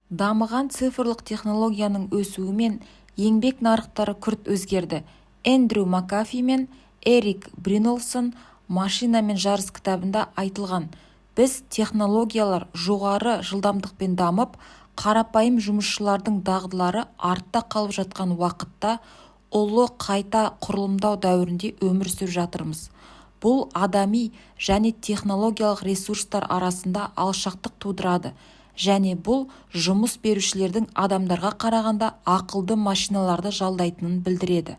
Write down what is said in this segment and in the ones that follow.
Дамыған цифрлық технологияның өсуімен еңбек нарықтары күрт өзгерді. Эндрю Макафи мен Эрик Бринолфсон «Машинамен жарыс» кітабында айтылған: біз технологиялар жоғары жылдамдықпен дамып, қарапайым жұмысшылардың дағдылары артта қалып жатқан уақытта ұлы қайта құрылымдау дәуірінде өмір сүріп жатырмыз. Бұл адами және технологиялық ресурстар арасында алшақтық тудырады және бұл жұмыс берушілердің адамдарға қарағанда ақылды машиналарды жалдайтынын білдіреді.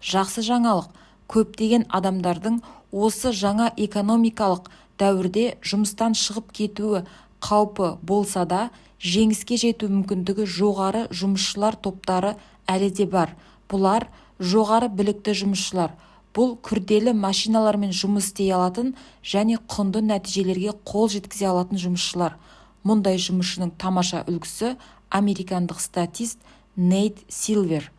Жақсы жаңалық: көптеген адамдардың осы жаңа экономикалық дәуірде жұмыстан шығып кетуі қаупі болса да, жеңіске жету мүмкіндігі жоғары жұмысшылар топтары әлі де бар. Бұлар – жоғары білікті жұмысшылар. Бұл күрделі машиналармен жұмыс істей алатын және құнды нәтижелерге қол жеткізе алатын жұмысшылар. Мұндай жұмысшының тамаша үлгісі – американдық статист Нейт Силвер.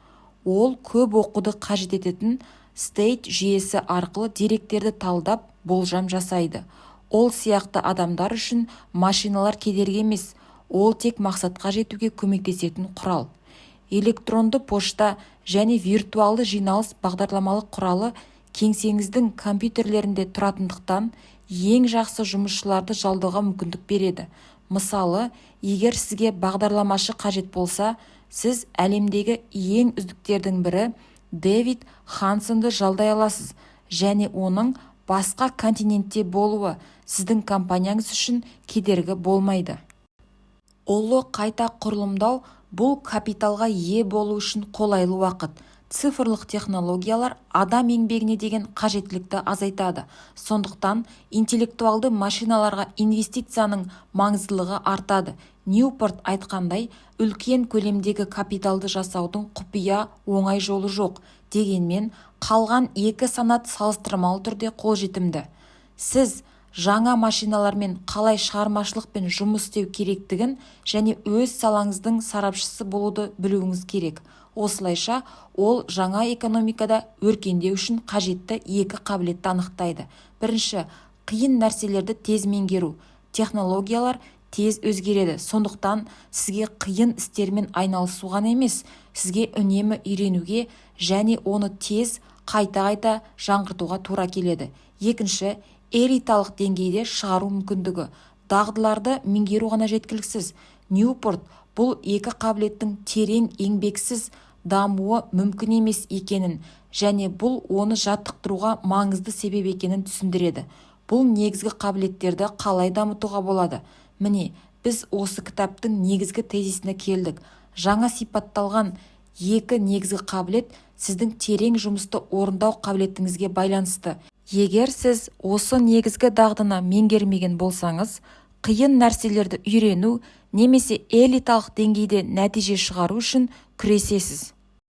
Ол көп оқуды қажет ететін STAT жүйесі арқылы деректерді талдап, болжам жасайды. Ол сияқты адамдар үшін машиналар кедергі емес, ол тек мақсатқа жетуге көмектесетін құрал. Электронды пошта және виртуалды жиналыс бағдарламалық құралы кеңсеңіздің компьютерлерінде тұратындықтан, ең жақсы жұмысшыларды жалдауға мүмкіндік береді. Мысалы, егер сізге бағдарламашы қажет болса, сіз әлемдегі ең үздіктердің бірі Дэвид Хансонды жалдай аласыз және оның басқа континентте болуы сіздің компанияңыз үшін кедергі болмайды. Ұлы қайта құрылымдау – бұл капиталға ие болу үшін қолайлы уақыт. Цифрлық технологиялар адам еңбегіне деген қажеттілікті азайтады, сондықтан интеллектуалды машиналарға инвестицияның маңыздылығы артады. Ньюпорт айтқандай, үлкен көлемдегі капиталды жасаудың құпия оңай жолы жоқ, дегенмен қалған екі санат салыстырмалы түрде қолжетімді. Сіз жаңа машиналармен қалай шығармашылықпен жұмыс істеу керектігін және өз салаңыздың сарапшысы болуды білуіңіз керек. Осылайша, ол жаңа экономикада өркендеу үшін қажетті екі қабілетті анықтайды. Бірінші – қиын нәрселерді тез меңгеру. Технологиялар тез өзгереді, сондықтан сізге қиын істермен айналысу ғана емес, сізге үнемі үйренуге және оны тез қайта-қайта жаңғыртуға тура келеді. Екінші – элиталық деңгейде шығару мүмкіндігі. Дағдыларды меңгеру ғана жеткіліксіз. Ньюпорт бұл екі қабілеттің терең еңбексіз дамуы мүмкін емес екенін және бұл оны жаттықтыруға маңызды себеп екенін түсіндіреді. Бұл негізгі қабілеттерді қалай дамытуға болады? Міне, біз осы кітаптың негізгі тезисіне келдік. Жаңа сипатталған екі негізгі қабілет сіздің терең жұмысты орындау қабілетіңізге байланысты. Егер сіз осы негізгі дағдыны меңгермеген болсаңыз, қиын нәрселерді үйрену немесе элиталық деңгейде нәтиже шығару үшін күресесіз.